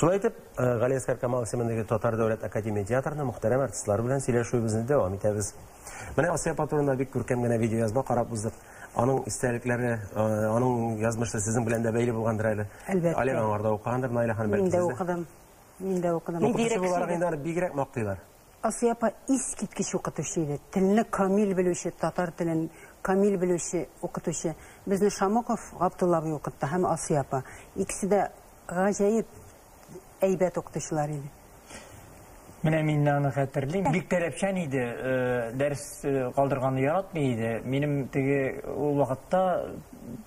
Шулай итеп, Галиәсгар Камал исемендәге Татар дәүләт академия театрының мөхтәрәм артистлары белән сөйләшүебезне дәвам итәбез. Менә Асия апа турында бик күркәм генә видеоязма карап уздык. Аның истәлекләре, аның язмышы сезнең белән дә бәйле булгандыр әле. Әлбәттә. Олег аңарда укыгандыр, Наилә ханым, бәлки Мин дә сез дә. укыдым. Мин дә укыдым. Укытучы буларак инде аны бигрәк мактыйлар. Асия апа искиткеч укытучы иде. Телне камил белүче, татар телен камил белүче укытучы. Безне Шамуков Габдулла абый укытты һәм Асия апа. Икесе дә гаҗәеп әйбәт укытучылар иде. Менә мин аны хәтерлим. Бик таләпчән иде, дәрес калдырганны яратмый иде. Минем теге ул вакытта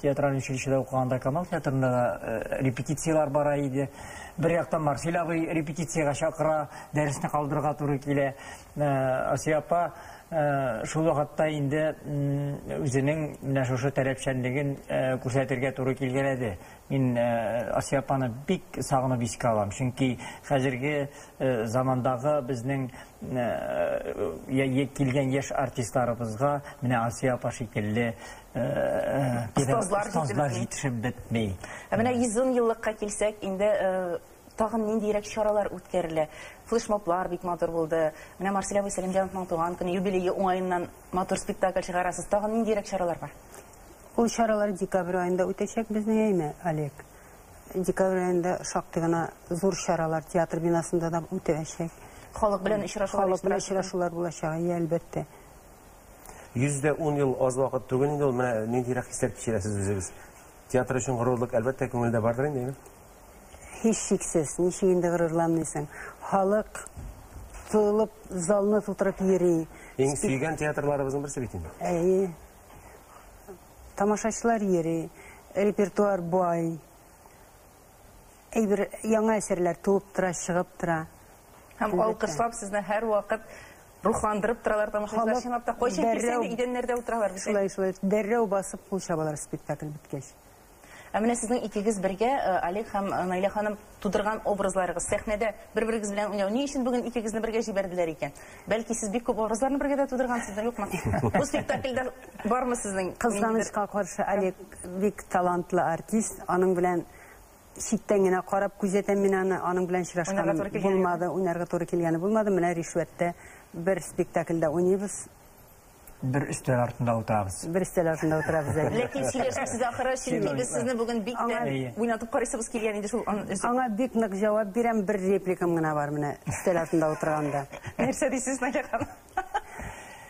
театраль училищеда укыганда Камал театрында да репетицияләр бара иде. Бер яктан Марсель абый репетициягә чакыра, дәресне калдырырга туры килә. Асия апа шул вакытта инде үзенең менә шушы таләпчәнлеген күрсәтергә туры килгәләде. Мин Асия апаны бик сагынып искә алам, чөнки хәзерге замандагы безнең килгән яшь артистларыбызга менә Асия апа шикелле остазлар җитешеп бетми. Ә менә 110 еллыкка килсәк, инде тагын ниндирәк чаралар үткәрелә? Флешмоблар бик матур булды. Менә Марсель абый Сәлимҗановның туган көне, юбилее уңаеннан матур спектакль чыгарасыз. Тагын ниндирәк чаралар бар? Ул чаралар декабрь аенда үтәчәк безнең, әйме, Олег? Декабрь аенда шактый гына зур чаралар театр бинасында да үтәчәк. Халык белән очрашулар. Халык белән очрашулар булачак, әйе, әлбәттә. 110 ел аз вакыт түгел инде ул. Менә ниндирәк хисләр кичерәсез үзегез? Театр өчен горурлык, әлбәттә, күңелдә бардыр инде, әйме? Һичшиксез, ничек инде горурланмыйсың? Халык тулып, залны тутырып йөри. Иң сөйгән театрларыбызның берсе бит инде. Әйе. Тамашачылар йөри, репертуар бай. Әйбер яңа әсәрләр туып тора, чыгып тора. Һәм алкышлап сезне һәрвакыт рухландырып торалар тамашачылар. Чынлап та, кайчан килсәң дә идәннәрдә утыралар бит. Шулай, шулай. Дәррәү басып кул чабалар спектакль беткәч. Ә менә сезнең икегез бергә, Олег һәм Наилә ханым, тудырган образларыгыз сәхнәдә бер-берегез белән уйнау. Ни өчен бүген икегезне бергә җибәрделәр икән? Бәлки сез бик күп образларны бергә дә тудыргансыздыр, юкмы? Бу спектакльдә бармы сезнең? Кызганычка каршы, Олег бик талантлы артист. Аның белән читтән генә карап күзәтәм мин аны. Аның белән очрашканым булмады, уйнарга туры килгәне булмады. Менә Ришвәттә бер спектакльдә уйныйбыз. Бер өстәл артында утырабыз. Бер өстәл артында утырабыз әле. Ләкин сөйләшмисез ахыры, чөнки без сезне бүген бик тә уйнатып карыйсыбыз килгән иде шул. Аңа бик нык җавап бирәм, бер репликам гына бар менә өстәл артында утырганда. Нәрсә дисез, Наилә ханым?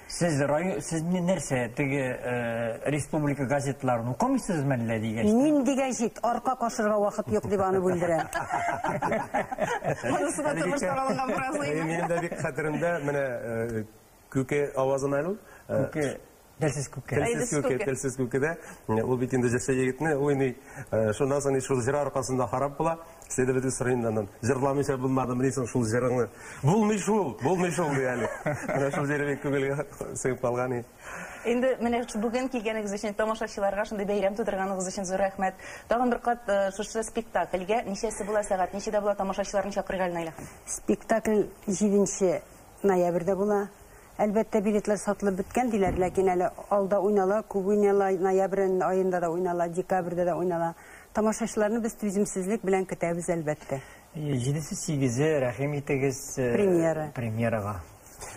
Сез район, сез нәрсә, теге республика газетларын укымыйсызмы әллә дигәч? Нинди гәҗит, арка кашырга вакыт юк дип аны бүлдерәм. Монысы да тормыштан алынган фраза. Минем дә бик хәтеремдә, менә Күке авазын әле ул. Күке, телсез күке. Телсез күке, телсез күкедә. Ул бит инде җырчы егетне уйный. Шуннан соң шул җыр аркасында харап була. Следователь сорый инде аннан. Җырламыйча булмадымыни соң шул җырыңны? Булмый шул, булмый шул ди әле. Менә шул җыры бик күңелгә сыеп калган. Инде менә бүген килгәнегез өчен, тамашачыларга шундый бәйрәм тудырганыгыз өчен зур рәхмәт. Тагын бер кат шушы спектакльгә ничәсе була, сәгать ничәдә була, тамашачыларны чакырыйк әле, Наилә ханым. Спектакль 7 ноябрьдә була. Әлбәттә, билетлар сатылып беткән диләр, ләкин әле алда уйнала, күп уйнала, ноябрь аенда да уйнала, декабрьдә дә уйнала. Тамашачыларны без түземсезлек белән көтәбез, әлбәттә. 7-се, 8-е, рәхим итегез. Премьера. Премьерага.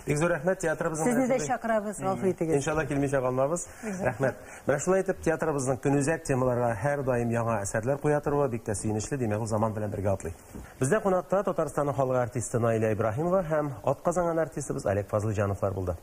Бик зур рәхмәт, театрыбызның. Сезне дә чакырабыз, гафу итегез. Иншалла килмичә калмабыз. Рәхмәт. Менә шулай итеп театрыбызның көнүзәк темаларга һәрдаим яңа әсәрләр куя торуы бик тә сөенечле, димәк, ул заман белән бергә атлый. Бездә кунакта Татарстанның халык артисты Наилә Ибраһимова һәм атказанган артистыбыз Олег Фазлыйҗановлар булды.